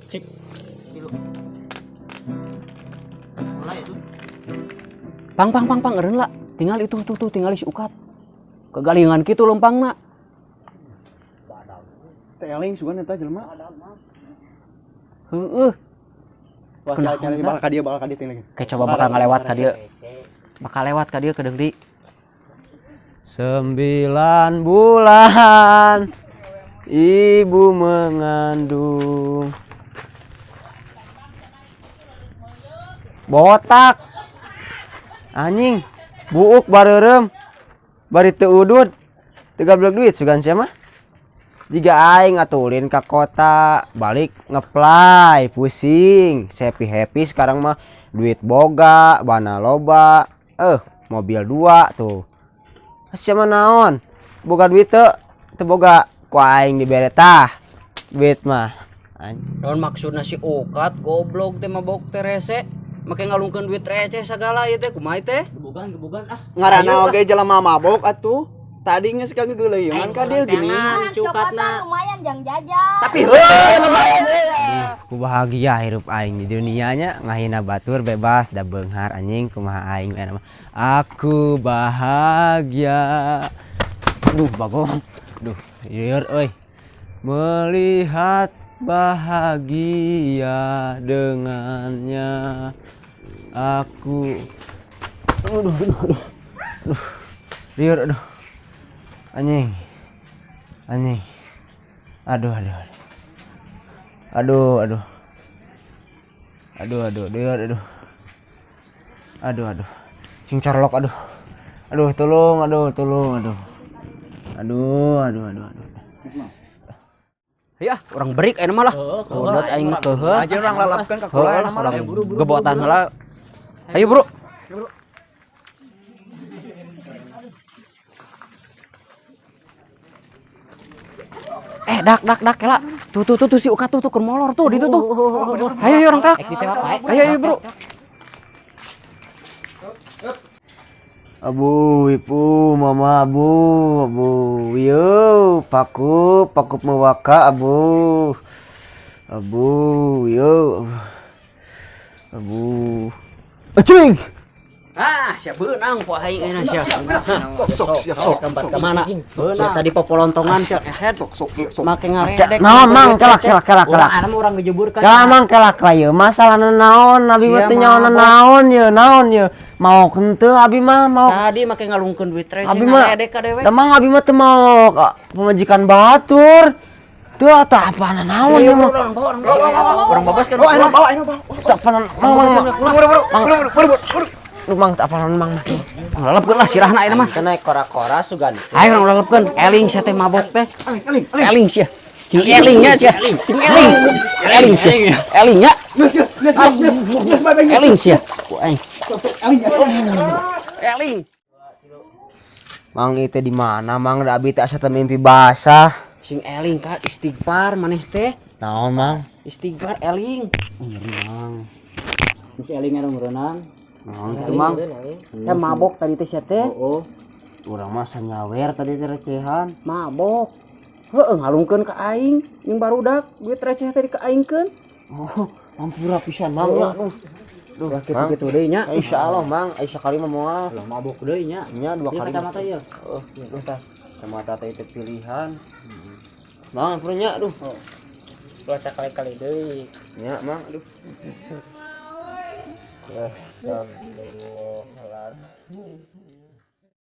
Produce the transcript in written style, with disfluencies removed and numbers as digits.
Cek. Mulai itu. Pang pang pang pang eureun lah. Tinggal itu tuh tuh tinggal si Ukat. Kegalingan kitu lempangna. Teh eling sugan eta jelema. Heueuh. Bakal ka dieu tinggal. Kayak coba bakal ngalewat ka dieu. Bakal lewat ka dieu ke deui. 9 bulan ibu mengandung. Botak. Anjing, buuk bareureum. Bari teu udud. Teu gablek duit sugan sia mah. Jiga aing atulin ka kota, balik ngeplay, pusing, happy-happy sekarang mah duit boga, bana loba, mobil 2 tuh. Sia mah naon? Boga duit teu? Teu boga, ku aing dibere tah. Duit mah. Naon maksudna si Ukat goblok teh mabok teh rese? Make ngalungkeun duit receh sagala ieu teh kumaha teh? Gebogan ah. Ngaranna oge jelema mabok atuh. Tadi geus kageuleuyeunan ka dieu gini. Cukatna lumayan jang jajan. Tapi heuh lumayan. Ku bahagia hirup aing di dunianya ngahina batur bebas da beunghar anjing kumaha aing we mah. Aku bahagia. Duh bagong. Duh lieur euy. Melihat bahagia dengannya aku. Aduh aduh aduh. Aduh. Lieur aduh. Anjing. Anjing. Aduh aduh. Aduh aduh. Aduh aduh lieur aduh. Aduh aduh. Sing corlok aduh. Aduh tolong aduh tolong aduh. Aduh aduh aduh aduh. Ya, orang berik ayeuna mah lah. Heeh, aing mah keuheut. Aja urang lalapkeun ka kula ayeuna mah lah. Gebotan heula. Ayo, Bro. Dak dak dak kela. Tuh tuh tuh, tuh si Ukat tuh tuh keur molor tuh di itu tuh. Ayo ayo orang tak. Ayo ayo, Bro. Abu, ibu, mama, abu, abu, yo, pakup, pakup mewaka, abu, abu, yo, abu, acing. Ah, sia beunang ku aing ayeuna sia. Sok sok sia sok sok kemana? Sia tadi popolontongan sia ehed. Sok sok sok. Make ngaledek. Naon mang kelak kelak kelak kelak. Urang urang ngejeburkan. Kelak mang kelak lah ieu masalahna naon abi mah teu nyaona naon ye naon ye. Mau henteu abi mah mau. Tadi make ngalungkeun duit receh ngaledek ka dewek. Da mang abi mah teu mau pamajikan batur. Teu atah apana naon ieu mah. Urang babas kan. Oh, ayeuna bawa ayeuna bawa. Tak apa mang mang. Buru buru buru buru buru. Lu mang tak apa mang. Lalapkeun lah sirahna ayeuna mah. Naik kora-kora sugan. Ayo urang lalapkeun. Eling sia teh mabok teh. Eling eling. Eling sia. Sing eling nya sia. Sing eling. Eling sia. Eling nya. Geus geus geus geus geus bye bye. Eling sia. Ku aing. Eling. Eling. Mang itu di mana mang da abi teh asa teh mimpi basah. Sing eling ka istighfar maneh teh. Naon mang? Istighfar eling. Nyeri mang. Geus eling anu meureunan. Naon kitu mang? Teh mabok tadi teh sia teh. Heeh. Urang mah sanyawer tadi teh recehan. Mabok. Heeh ngalungkeun ka aing jeung barudak duit receh teh dikaingkeun. Oh, ampura pisan mang ya. Aduh. Duh, kitu-kitu deui nya. Insyaallah mang, aya sakali mah moal. Ulah mabok deui nya. Nya 2 kali. Kacamata ieu. Heeh, duh tah. Kacamata teh itu pilihan. Mang ampura nya aduh. Ulah sakali-kali deui. Nya mang aduh. Astagfirullahaladzim.